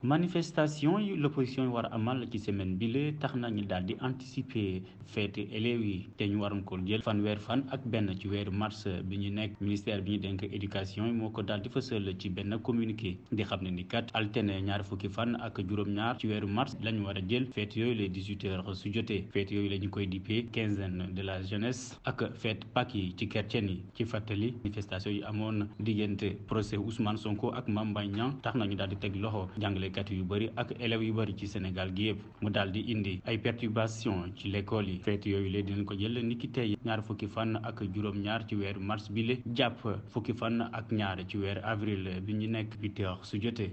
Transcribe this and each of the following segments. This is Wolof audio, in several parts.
manifestation yi l'opposition war a amal ci semaine bile tax nañu daal di anticiper fête élèves yi te ñu waroon ko jël fanweer fan ak benn ci weeru mars bi ñu nekk ministère bi ñu dénk éducation yi moo ko daal di fësal ci benn communiqué di xam ne ni kat altine ñaar fukki fan ak juróom-ñaar ci weeru mars la ñu war a jël fête yooyu les 18h su jotee fête yooyu la ñu koy dippee quinzaine de la jeunesse ak fête Pâques yi ci chrétien yi ci fàttali manifestation yi amoon diggante procès Ousmane Sonko ak Mame Mbaye Niang tax nañu daal di teg loxo jàngalekat yu bëri ak élèves yu bëri ci Sénégal gi yëpp mu daal di indi ay perturbations ci l'école yi fête yooyu la dinañ ko jël niki tey ñaar fukki fan ak juróom-ñaar ci weeru mars bi la jàpp fukki fan ak ñaar ci weeru avril bi ñu nekk 8h su jotee.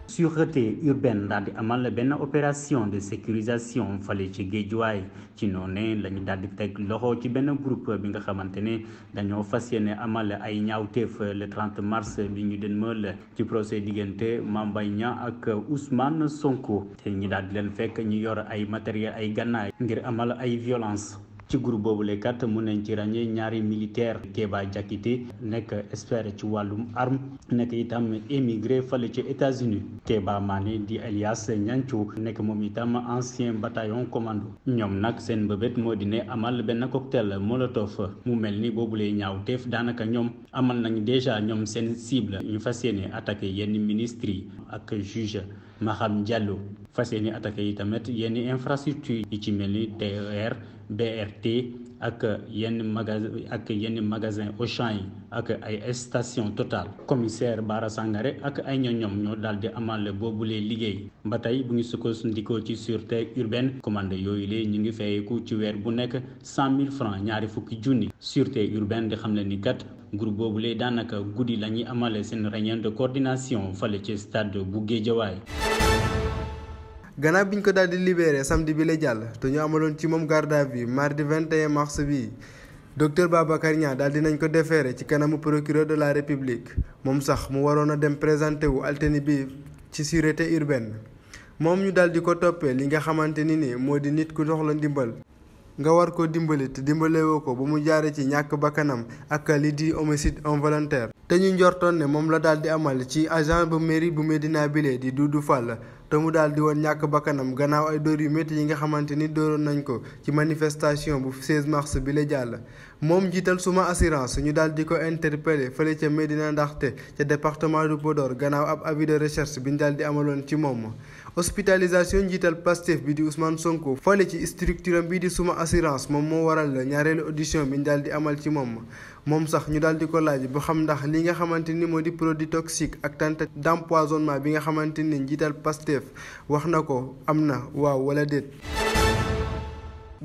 Sûreté urbaine daal di amal benn opération de sécurisation fale ci Guédiawaye ci noonu lañu daal di teg loxo ci benn groupe bi nga xamante ne dañoo fas yéene amal ay ñaawteef le 30 mars bi ñu dënmal ci procès diggante Mame Mbaye Niang ak Ousmane Sonko te ñi daal di leen fekk ñu yor ay matériel ay gànnaay ngir amal ay violence ci groupe boobu le kat mun nañ ci ràññee ñaari militaire Kéba Diakité nekk expert ci wàllum arme nekk itam émigré fale ci États-Unis Kéba Mané di Elias Nianchou nekk moom itam ancien bataillon commando ñoom nag seen mbëbët moo di ne amal benn cocktail molotov mu mel ni boobu lay ñaawteef daanaka ñoom amal nañ déjà ñoom seen cible ñu fas yéene attaqué yenn ministres yi ak juge Maham Diallo fas yéene attaqué yi tamit yenn infrastructure yi ci mel ni TER BRT ak yenn magasin Auchan yi ak ay station Total commissaire Bara Sangaré ak ay ñoñom ñoo daal di amal boobulee liggéey ba tey bu ngi sukkandikoo ci sûreté urbaine commande yooyu lee ñu ngi fayeeku ci weer bu nekk 100 000 francs ñaari fukki junni sûreté urbaine di xam ne ni kat groupe boobulee daanaka guddi la ñuy amale seen réunion de coordination fale ci stade bu Guédiawaye. gannaaw biñ ko daal di libéré samedi bi la jàll te ñu amaloon ci moom garde à vue mardi 21 mars bi docteur Babacar Niang daal dinañ ko déféré ci kanamu procureur de la république moom sax mu waroon a dem présenté wu altine bi ci sûreté urbaine moom ñu daal di ko toppee li nga xamante ni moo di nit ku soxla ndimbal nga war ko dimbali te dimbalewoo ko ba mu jaare ci ñàkk bakkanam ak li di homicide involontaire te ñu njortoon ne moom la daal di amal ci agent bu mairie bu Médina bile di Doudou Fall te mu daal di woon ñàkk bakkanam gannaaw ay dóor yu métti yi nga xamante ni dóoroon nañ ko ci manifestation bu 16 mars bi la jàll moom jiital suma assurance ñu daal di ko interpellé fële ca Médina ndaxte ca département du Podor gannaaw ab avis de recherche bi ñu daal di amaloon ci moom hospitalisation njiital Pastef bi di Ousmane Sonko fële ci structure bi di suma assurance moom moo waral ñaareelu audition bi ñu daal di amal ci moom sax ñu daal di ko laaj bu xam ndax li nga xamante ni moo di produit toxique ak tentative d'empoisonnement bi nga xamante ni njiital Pastef wax na ko am na waaw wala déet.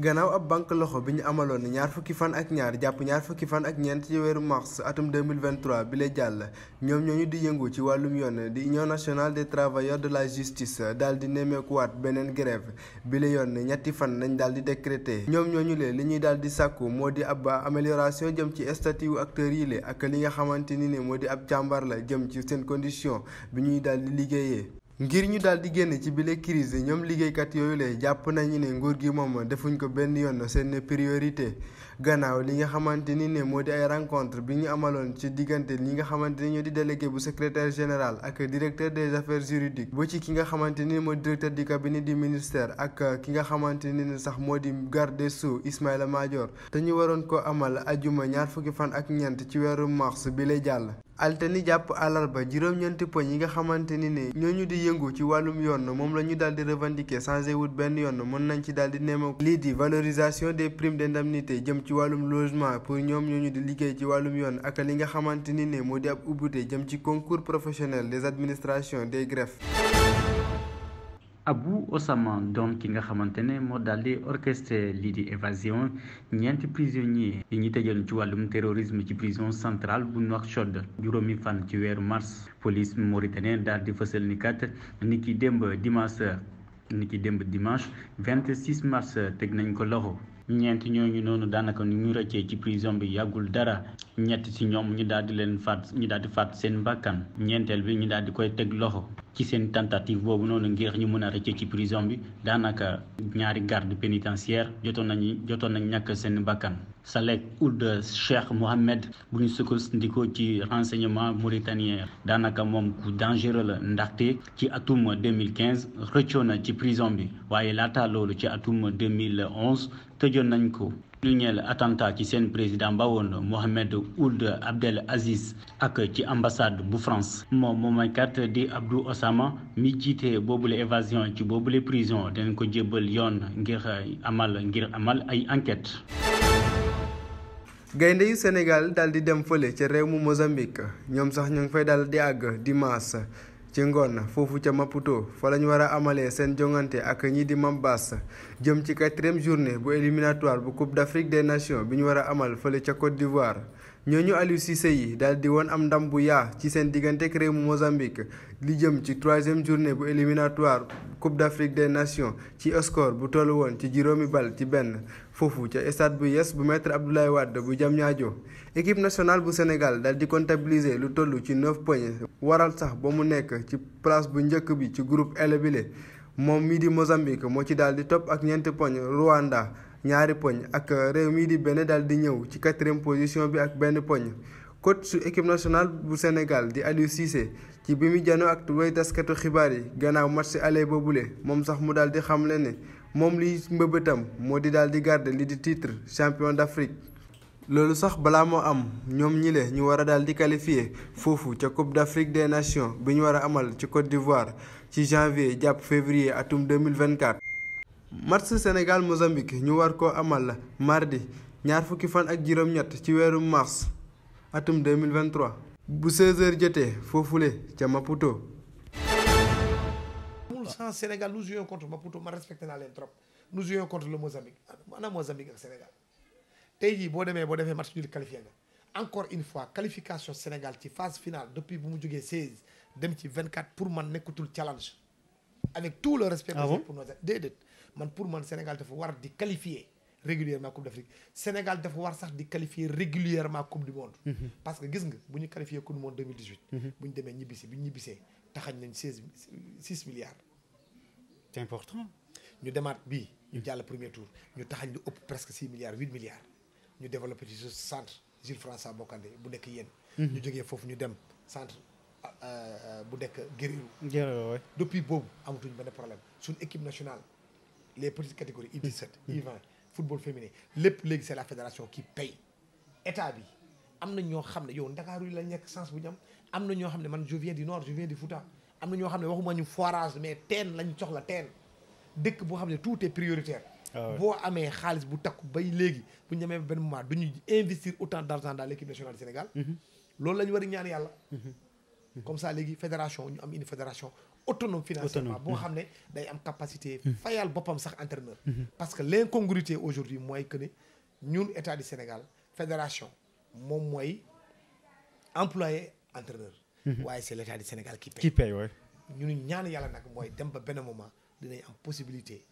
gannaaw ab banque loxo bi ñu amaloon ñaar fukki fan ak ñaar jàpp ñaar fukki fan ak ñeent ci weeru mars atum 2023 bi la jàll ñoom ñooñu di yëngu ci wàllum yoon di union nationale des travailleurs de la justice daal di nemmeekuwaat beneen grève bi la yoon ñetti fan nañ daal di décréter ñoom ñooñu lee li ñuy daal di sàkku moo di ab amélioration jëm ci statut wu acteurs yi le ak li nga xamante ni moo di ab càmbar la jëm ci seen condition bi ñuy daal di liggéeyee. ngir ñu daal di génn ci bile crise ñoom liggéeykat yooyu la jàpp nañu ne nguur gi moom defuñ ko benn yoon seen priorité gannaaw li nga xamante ni ne moo di ay rencontre bi ñu amaloon ci diggante li nga xamante ni ñoo di délégué bu secrétaire général ak directeur des affaires juridiques bu ci ki nga xamante ni moo directeur du cabinet du ministère ak ki nga xamante ni sax moo di garde des Sceaux Ismaïla Madior te ñu waroon ko amal ajuma ñaar fukki fan ak ñeent ci weeru mars bi lay jàll. altani jàpp àllarba juróom-ñeenti poñ yi nga xamante ni ne ñooñu di yëngu ci wàllum yoon moom la ñu daal di revendiquer changé wut benn yoon mën nañ ci daal di nemmeeku lii di valorisation des primes d'indemnité jëm ci wàllum logement pour ñoom ñooñu di liggéey ci wàllum yoon ak li nga xamante ni ne moo di ab ubbute jëm ci concours professionnel des administrations des greffes. Abou Osama doon ki nga xamante ne moo daal di orchestré lii di évasion ñeenti prisonniers yi ñu tëjoon ci wàllum terrorisme ci prison centrale bu Nouakchott juróomi fan ci weeru mars police mauritanienne daal di fësal ni kat ni ki démb dimanche 26 mars teg nañ ko loxo. ñeent ñooñu noonu daanaka ñu rëccee ci prison bi yàggul dara ñett ci ñoom ñu daal di faat seen bakkan ñeenteel bi ñu daal di koy teg loxo ci seen tentative boobu noonu ngir ñu mën a rëccee ci prison bi daanaka ñaari garde pénitentiaire jotoon nañ ñàkk seen bakkan Saleh Ould Cheikh Mohamed bu ñu sukkandikoo ci renseignement mauritanien daanaka moom ku dangereux la ndaxte ci atum 2015 rëccoon na ci prison bi waaye laata loolu ci atum 2011 tëjoon nañ ko. lu ñeel attentat ci seen président ba woon Mohamed Ould Abdel Aziz ak ci ambassade bu France moom kat di Abdou Osama mi jiite boobule évasion ci boobule prison dinañ ko jébbal yoon ngir amal ay enquête. gaynde yu Sénégal daal di dem fële ca réew mu Mozambique ñoom sax ñu ngi fay daal di àgg dimanche ci ngoon foofu ca Maputo fa lañ war a amalee seen jongante ak ñi di Mambas jëm ci 4e journée bu éliminatoire bu Coupe d'Afrique des Nations bi ñu war a amal fële ca Côte d'Ivoire. ñooñu Aliou Cissé yi daal di woon am ndam bu yaa ci seen diggante ak réew mu Mozambique li jëm ci 3e journée bu éliminatoire Coupe d'Afrique des Nations ci score bu tollu woon ci juróomi bal ci benn foofu ca stade bu yes bu Maître Abdoulaye Wade bu Diamniadio. équipe nationale bu Sénégal daal di comptabiliser lu toll ci 9 points waral sax ba mu nekk ci place bu njëkk bi ci groupe L bile moom mii di Mozambique moo ci daal di topp ak ñeenti poñ Rwanda ñaari poñ ak réew mii di Bénin daal di ñëw ci 4e position bi ak benn poñ. coach su équipe nationale bu Sénégal di Aliou Cissé ci bi mu janoo ak way taskatu xibaar yi gannaaw match aller boobule moom sax mu daal di xamle ne moom liy mbëbëtam moo di daal di garder li di titre champion d'Afrique. loolu sax balaa moo am ñoom ñile ñu war a daal di qualifié foofu ca Coupe d'Afrique des Nations bi ñu war a amal ci Côte d'Ivoire ci janvier jàpp février atum 2024. match Sénégal Mozambique ñu war koo amal mardi ñaar fukki fan ak juróom-ñett ci weeru mars atum 2023 bu 16h jotee foofule ca Maputo. sans Sénégal nous jouons contre Maputo ma respecté naa leen trop nous jouons contre le Mozambique maanaam Mozambique ak Sénégal tey jii boo defee match nul qualifié nga encore une fois qualification Sénégal ci phase finale depuis bu mu jógee 16 dem ci 24 pour man nekkatul challenge avec tout le respect pour nos déedéet man pour man Sénégal dafa war di qualifier régulièrement Coupe d'Afrique Sénégal dafa war sax di qualifier régulièrement Coupe du Monde parce que gis nga bu ñu qualifier Coupe du Monde 2018 bu ñu demee ñibbisi bi ñu ñibbisee taxañ nañ 6 milliards c'est important ñu demaat bii ñu jàll premier tour ñu taxañ lu ëpp presque 6 milliards 8 milliards ñu développé ci centre Jules François Bocandé bu nekk yéen ñu jógee foofu ñu dem centre bu nekk Guerrero depuis boobu amatuñ benn problème suñu équipe nationale les petites catégories U17 U20 football féminin lépp léegi c'est la fédération qui paye état bi am na ñoo xam ne yow Ndakaaru yi la nekk sens bu ñu am na ñoo xam ne man je viens du nord je viens du Fouta am na ñoo xam ne waxuma ñu forage mais teen lañ soxla teen dëkk boo xam ne tout est prioritaire boo amee xaalis bu takku bay léegi bu ñu demee benn moment duñu investir autant d'argent dans l'équipe nationale du Sénégal loolu la ñu war a ñaan yàlla comme ça léegi fédération ñu am une fédération autonome financièrement boo xam ne day am capacité fayal boppam sax entraîneur parce que l'incongruité aujourd'hui mooy que ne ñun état du Sénégal fédération moom mooy employé entraîneur waaye c'est l'état du Sénégal qui paye ñun ñaan yàlla nag mooy dem ba benn moment dinañ am possibilité